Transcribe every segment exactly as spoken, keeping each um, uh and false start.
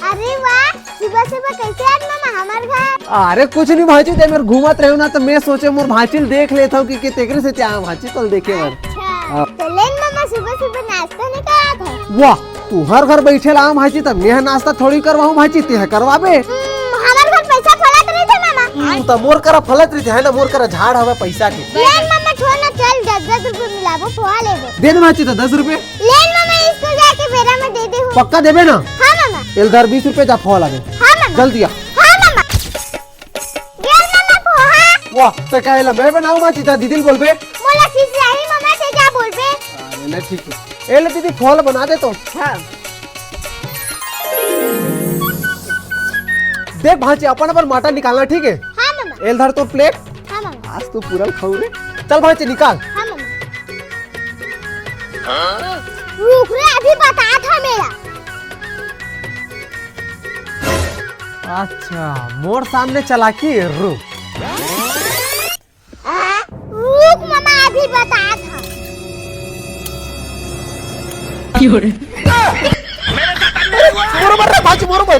अरे वाह, सुबह सुबह कैसे आज मामा हमर घर? अरे कुछ नहीं भांची, ते मेर घूमत रहेंव ना, त मैं सोचेंव मोर भांची ल देख लेथंव कि, कि तेकरे सेती आएंव भांची, तोला देखे बर। अच्छा, हाँ। त ले न मामा, सुबह सुबह नाश्ता नहीं करात हस? वाह, तुंहर घर बइठे ल आएंव भांची, त मैं नाश्ता थोड़ी करवाहूं भांची, तेंह करवाबे। हम्म, हमर घर पैसा फलत रहिथे मामा। हम्म, त मोर करा फलत रहिथे, हे ना, मोर करा झाड़ हवय पैसा के। ले न मामा, छोड़ ना, चल दस दस रुपये मिलाबो, पोहा लेबो। दे न भांची, त दस रुपये। ले न मामा, स्कूल जाए के बेरा में दे देहूं। पक्का देबे ना? हाँ मामा। ए ल धर बीस रुपये, जा पोहा लाबे। हाँ मामा। जल्दी आ। हाँ मामा। ले न मामा पोहा। वाह, त का एला मैं बनाऊं भांची, त दीदी ल बोलबे? मोला खिसियाही मामा, ते जा बोलबे। हाँ, ले ठीक हे। ए ले दीदी, पोहा ल बना दे तो। हाँ। देख भांची, अपन अपन माटा निकालना, ठीक हे? हाँ मामा। ए ल धर तोर प्लेट। हाँ मामा। आज तो पूरा खाऊ रे। चल भांची, निकाल। हाँ मामा। रुक रे, अभी बतात हंव मैं एला। अच्छा, मोर सामने चालाकी, रुक। रुक मामा, अभी बतात हंव। बरोबर रे भांची, बरोबर।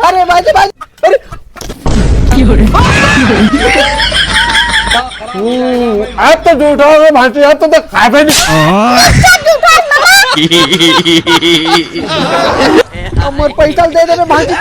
अरे भांची, भांची, अरे। हम्म, आज तो झूठा हो भांची, आज तो देख खाबे नहीं। अच्छा, झूठा है मामा। हमर पैसा दे दे रे भांची।